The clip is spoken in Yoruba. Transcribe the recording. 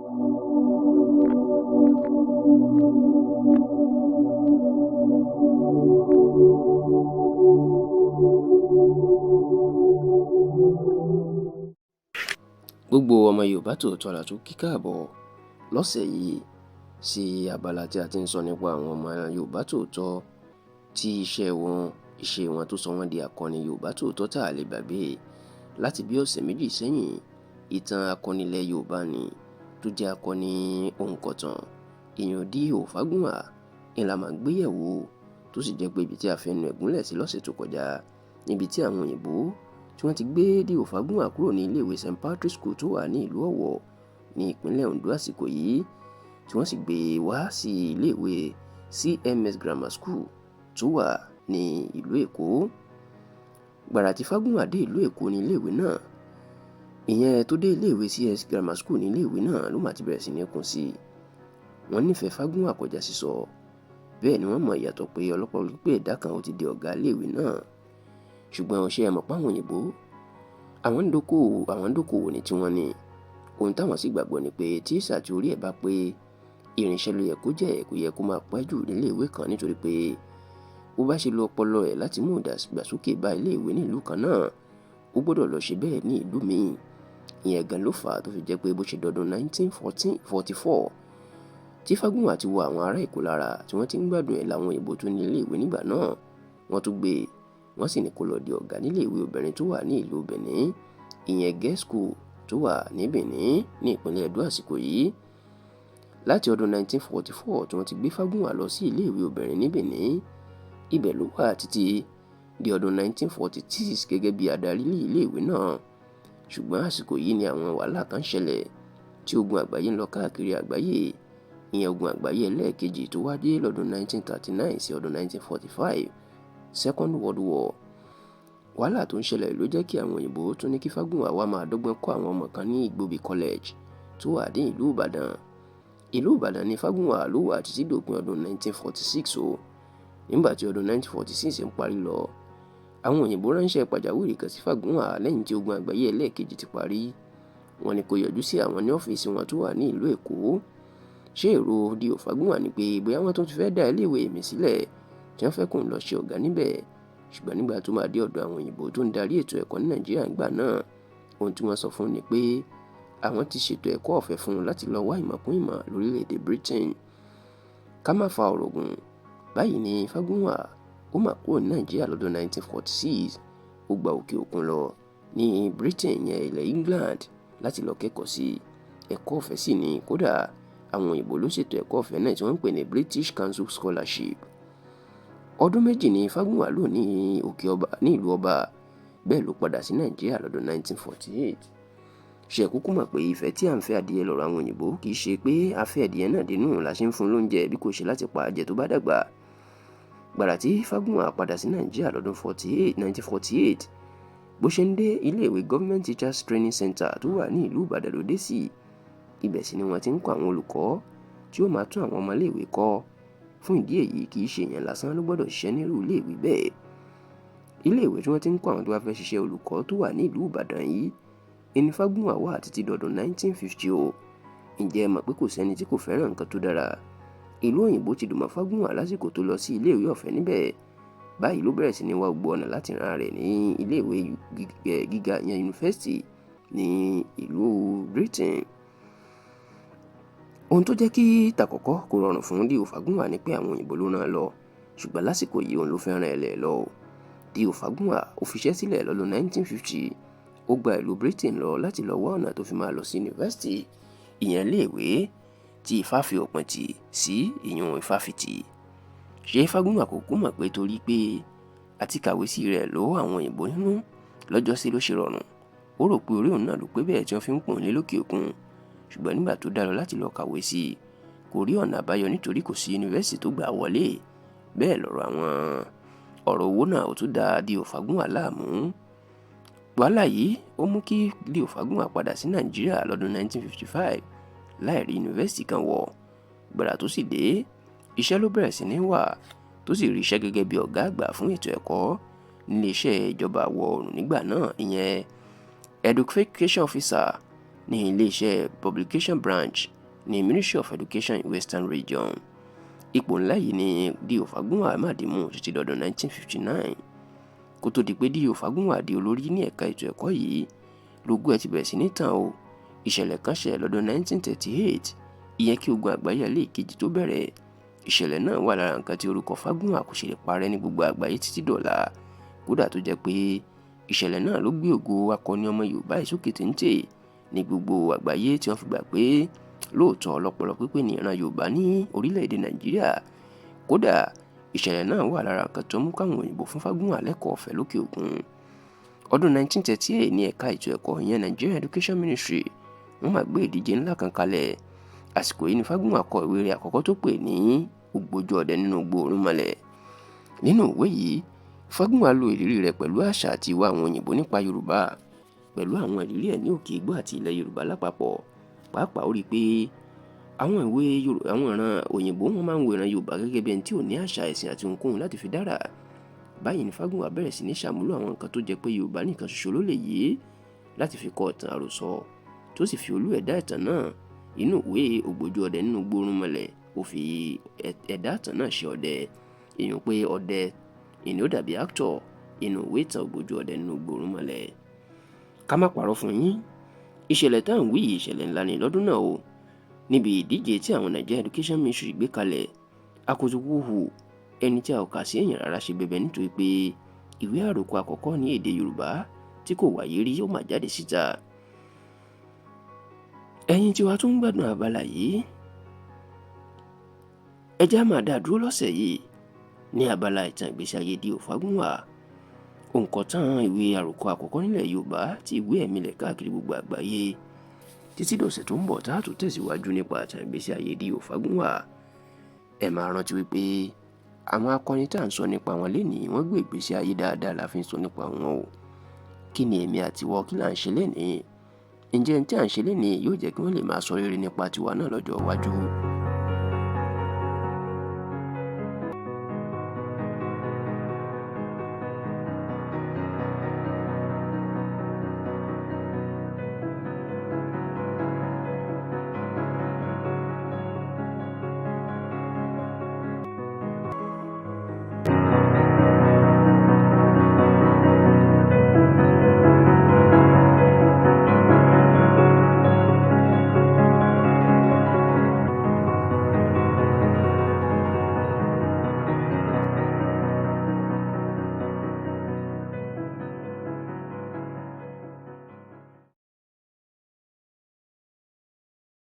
Gbogbo ọmọ Yorùbá Tòótọ́ la tún kí káàbọ̀ lọ́sẹ̀ yìí sí abala tí a ti ń sọ nípa àwọn ọmọ Yorùbá Tòótọ́ tí iṣẹ́ wọn tó sọ wọ́n di akọni Yorùbá Tòótọ́ tá a lè gbàgbé. Láti bí ọ̀sẹ̀ 2 sẹ́yìn, ìtàn akọni ilẹ̀ Yorùbá ni tó jẹ́ akọni òǹkọ̀tàn èèyàn D.O. Fágúnwà ni la máa gbéyẹ̀wò, tó sì jẹ́ pé ibi tí a fẹnu ẹ̀ gúnlẹ̀ sí lọ́sẹ̀ tó kọjá, níbi tí àwọn òyìnbó tí wọ́n ti gbé D.O. Fágúnwà kúrò ní iléèwé St Patrick's School tó wà ní ìlú Ọ̀wọ̀ ní ìpínlẹ̀ Ondo àsìkò yìí, tí wọ́n sì gbé e wá sí iléèwé CMS Grammar School tó wà ní ìlú Èkó. Gbàrà tí Fágúnwà dé ìlú Èkó ní iléèwé náà, ìyẹn tó dé iléèwé CS Grammar School ní iléèwé náà, ló mà ti bẹ̀rẹ̀ sí ní kún sí i. Wọ́n nífẹ̀ẹ́ Fágúnwà kọjá sísọ. Bẹ́ẹ̀ ni wọ́n mọ ìyàtọ̀ pé ọlọ́pàá pé ẹ̀dá kan ó ti di ọ̀gá iléèwé náà. Ṣùgbọ́n ṣé ẹ mọ̀ páwọn òyìnbó, àwọn ń dókòwò ní tiwọn ni. Ohun táwọn sì gbàgbọ́ ni pé tíṣà tí orí ẹ̀ bá pé, irinṣẹ́ ló yẹ kó jẹ́, kó yẹ kó máa pẹ́ jù níléèwé kan, nítorí pé bó bá ṣe lo ọpọlọ ẹ̀ láti mú ìdàgbàsókè bá iléèwé nílùú kan náà, ó gbọ́dọ̀ lọ ṣe bẹ́ẹ̀ ní ìlú míì. Ìyẹn gan ló fà á tó fi jẹ́ pé bó ṣe dọdún 1944 tí Fágúnwà ti wọ àwọn ará Èkó lára, tí wọ́n ti ń gbádùn ẹ̀, láwọn òyìnbó tó ní iléèwé nígbà náà, wọ́n tún gbé e, wọ́n sì ní kó lọ di ọ̀gá níléèwé obìnrin tó wà ní ìlú Benin, ìyẹn girls school tó wà ní Benin ní ìpínlẹ̀ Ẹdó àsìkò yìí. Láti ọdún 1944 tí wọ́n ti gbé Fágúnwà lọ sí iléèwé obìnrin ní Benin, ibẹ̀ ló wà títí di ọdún 1946 gẹ́gẹ́ bí adarí iléèwé náà. Ṣùgbọ́n àsìkò yìí ni àwọn wàhálà kan ṣẹlẹ̀ tí ogun àgbáyé ń lọ káàkiri àgbáyé, ìyẹn ogun àgbáyé ẹlẹ́ẹ̀kejì tó wáyé lọ́dún 1939 sí ọdún 1945, Second World War. Wàhálà tó ń ṣẹlẹ̀ ló jẹ́ kí àwọn òyìnbó tún ní kí Fágúnwà wá máa dọ́gbọ́n kọ́ àwọn ọmọ kan ní Ìgbòbí College tó wà ní ìlú Ìbàdàn. Ìlú Ìbàdàn ní Fágúnwà ló wà títí dòpin ọdún 1946 o. Nígbà tí ọdún 1946 ń parí lọ, àwọn òyìnbó ránṣẹ́ pàjáwìrì kan sí Fágúnwà lẹ́yìn tí ogun àgbáyé ẹlẹ́ẹ̀kejì ti parí. Wọ́n ní kó yọjú sí àwọn ní ọ́fíìsì wọn tó wà ní ìlú Èkó. Ṣé èrò D.O. Fágúnwà ni pé bóyá wọ́n tún ti fẹ́ dá iléèwé mi sílẹ̀ tí wọ́n fẹ́ kóun lọ ṣe ọ̀gá níbẹ̀? Ṣùgbọ́n nígbà tó máa dé ọ̀dọ̀ àwọn òyìnbó tó ń darí ètò ẹ̀kọ́ ní Nàìjíríà nígbà náà, ohun tí wọ́n sọ fún ni pé àwọn ti ṣètò ẹ̀kọ́ ọ̀fẹ́ fún un láti lọ wá ìmọ̀ kún ìmọ̀ lórílẹ̀‐èdè Britain. Ká má fa ọ̀rọ̀ gùn, báyìí ni Fágúnwà ó mà kúrò ní Nàìjíríà lọ́dún 1946. Ó gba òkè òkun lọ ní Britain yẹn, ilẹ̀ England, láti lọ kẹ́kọ̀ọ́ sí. Ẹ̀kọ́ ọ̀fẹ́ sì ni. Kódà, àwọn òyìnbó ló ṣètò ẹ̀kọ́ ọ̀fẹ́ náà tí wọ́n ń pè ní British Council Scholarship. Ọdún 2 ní Fágúnwà lò ní òkè ọba ní ìlú ọba. Bẹ́ẹ̀ ló padà sí Nàìjíríà lọ́dún 1948. Ṣe kúkú mọ̀ pé ìfẹ́ tí à ń fẹ́ adìẹ lọ́rọ̀ àwọn òyìnbó, kì í ṣe pé a fẹ́ adìẹ náà dénú la ṣe ń fún lóúnjẹ, bí kò ṣe láti pa á jẹ tó bá dàgbà. Gbàrà tí Fágúnwà padà sí Nàìjíríà lọ́dún 1948, bó ṣe ń dé iléèwé Government Teachers Training Center tó wà ní ìlú Ìbàdàn ló dé sí. Ibẹ̀ sì ni wọ́n ti ń kọ́ àwọn olùkọ́ tí ó máa tún àwọn ọmọléèwé kọ́. Fún ìdí èyí, kì í ṣe èèyàn lásán ló gbọ́dọ̀ ṣiṣẹ́ nírú iléèwé bẹ́ẹ̀. Iléèwé tí wọ́n ti ń kọ́ àwọn tó bá fẹ́ ṣiṣẹ́ olùkọ́ tó wà ní ìlú Ìbàdàn yìí ẹni Fágúnwà wà títí dọdún 1950 o. Ǹjẹ́ ẹ mọ̀ pé kò sẹ́ni tí kò fẹ́ràn nǹkan tó dára? Ìlú òyìnbó ti dùn mọ́ Fágúnwà lásìkò tó lọ sí iléèwé ọ̀fẹ́ níbẹ̀. Báyìí ló bẹ̀rẹ̀ sí ní wá gbogbo ọ̀nà láti ran rẹ̀ ní iléèwé gíga yẹn, yunifásitì ní ìlú Britain. Ohun tó jẹ́ kí tàkọ́kọ́ kó rọrùn fún D.O. Fágúnwà ni pé àwọn òyìnbó ló rán an lọ, ṣùgbọ́n lásìkò yìí, òun ló fẹ́ràn ẹ̀ lẹ̀ lọ. D.O. Fágúnwà ó fiṣẹ́ sílẹ̀ lọ́dún 1950, ó gba ìlú Britain lọ láti lọ wá ọ̀nà tó fi máa lọ sí yunifásitì, ìyẹn iléèwé tí ifá fi òpin tì sí, ìyún ifáfitì. Ṣé Fágúnwà kò kú mọ̀ pé torí pé àti kàwé sí rẹ̀ ló àwọn òyìnbó nínú lọ́jọ́sí ló ṣe rọrùn? Ó rò pé orí òun náà ló pé bẹ́ẹ̀ tí wọ́n fi ń pọ̀n lé lókè òkun. Ṣùgbọ́n nígbà tó dá lọ láti lọ kàwé sí i, kò rí ọ̀nà àbáyọ nítorí kò sí yunifásitì tó gbà wọlé. Bẹ́ẹ̀ lọ̀rọ̀ àwọn ọ̀rọ̀ owó náà ò tún da D.O. Fágúnwà láàmú. Wàhálà yìí ó mú kí D.O. Fágúnwà padà sí Nàìjíríà lọ́dún 1955 láì rí yunifásitì kan wọ̀. Gbàrà tó sì dé, iṣẹ́ ló bẹ̀rẹ̀ sí ní wà, tó sì rí iṣẹ́ gẹ́gẹ́ bí ọ̀gá àgbà fún ètò ẹ̀kọ́ níléeṣẹ́ ìjọba àwọ̀ oòrùn nígbà náà, ìyẹn education officer ní iléeṣẹ́ publication branch. Ní Ministry of Education in Western Region. Ipò ńlá yìí ni D.O. Fágúnwà máa dì mú títí dọdún 1959. Kó tó di pé D.O. Fágúnwà di olórí ní ẹ̀ka ètò ẹ̀kọ́ yìí, lógún ẹ̀ ti bẹ̀rẹ̀ sí ní tàn o. Ìṣẹ̀lẹ̀ kan ṣẹlẹ̀ lọ́dún 1938, ìyẹn kí ogun àgbáyé ẹlẹ́ẹ̀kejì tó bẹ̀rẹ̀. Ìṣẹ̀lẹ̀ náà wà lára nǹkan tí orúkọ Fágúnwà kò ṣe lè parẹ́ ní gbogbo àgbáyé títí dọ̀la. Kódà tó jẹ́ pé ìṣẹ̀lẹ̀ náà ló gbé ògo akọni ọmọ Yorùbá yìí sókè téńté ní gbogbo àgbáyé, tí wọ́n fi gbà pé lóòótọ́, ọlọ́pọlọ pípé ní ìran Yorùbá ní orílẹ̀-èdè Nàìjíríà. Kódà, ìṣẹ̀lẹ̀ náà wà lára nǹkan tó mú káwọn òyìnbó fún Fágúnwà lẹ́kọ̀ọ́ ọ̀fẹ́ lókè òkun. Ọdún 1938 ní ẹ̀ka ètò ẹ̀kọ́, ìyẹn Nigerian Education Ministry, wọ́n máa gbé ìdíje ńlá kan kalẹ̀. Àsìkò yìí ni Fágúnwà kọ ìwé rẹ̀ àkọ́kọ́ tó pè ní Ògbójú Ọdẹ Nínú Igbó Irúnmọlẹ̀. Nínú ìwé yìí, Fágúnwà lo ìrírí rẹ̀ pẹ̀lú àṣà àti ìwà àwọn òyìnbó nípa Yorùbá, pẹ̀lú àwọn ìrírí ẹ̀ ní òkè igbó àti ilẹ̀ Yorùbá lápapọ̀. Pàápàá, ó rí i pé àwọn ìwé àwọn ìran òyìnbó, wọn máa ń wo ìran Yorùbá gẹ́gẹ́ bí ẹni tí ò ní àṣà, ẹ̀sìn àti ohunkóhun láti fi dára. Báyìí ni Fágúnwà bẹ̀rẹ̀ sí ní ṣàmúlò àwọn nǹkan tó jẹ́ pé Yorùbá nìkan ṣoṣo ló lè yé láti fi kọ ìtàn àròsọ, tó sì fi olú ẹ̀dá ìtàn náà inú ìwé Ògbójú Ọdẹ Nínú Igbó Irúnmọlẹ̀. Ó fi ẹ̀dá ìtàn náà ṣe ọdẹ, èèyàn pé ọdẹ ìní ó dàbí actor inú ìwé ìtàn Ògbójú Ọdẹ Nínú Igbó Irúnmọlẹ̀. Ká má parọ́ fún yín, ìṣẹ̀lẹ̀ tá à ń wí yìí, ìṣẹ̀lẹ̀ ńlá ni lọ́dún náà o. Níbi ìdíje tí àwọn Nigerian Education Ministry gbé kalẹ̀, Akutukuhu, ẹni tí a ò kà sí èèyàn rárá, ṣe bẹbẹ nítorí pé ìwé àròkọ àkọ́kọ́ ní èdè Yorùbá tí kò wáyé rí ó máa jáde síta. Ẹ̀yin tí wàá tún ń gbádùn abala yìí, ẹ já máa dá dúró lọ́sẹ̀ yìí ní abala ìtàn ìgbésí ayé D.O. Fágúnwà, òǹkọ̀tàn ìwé àròkọ àkọ́kọ́ nílẹ̀ Yorùbá tí ìwé ẹ̀ milẹ̀ káàkiri gbogbo àgbáyé. Títí dọ̀sẹ̀ tó ń bọ̀ tá a tún tẹ̀síwájú nípa ìtàn ìgbésí ayé D.O. Fágúnwà, ẹ máa rántí wípé àwọn akọni tá à ń sọ nípa wọn lénìí, wọ́n gbé ìgbésí ayé dáadáa la fi ń sọ nípa wọn o. Kí ni èmi àtiwọ́, kí là ń ṣe lénìí? Ǹjẹ́ ní tí à ń ṣe lénìí yóò jẹ́ kí wọ́n lè máa sọ rere nípa tiwa náà lọ́jọ́ iwájú?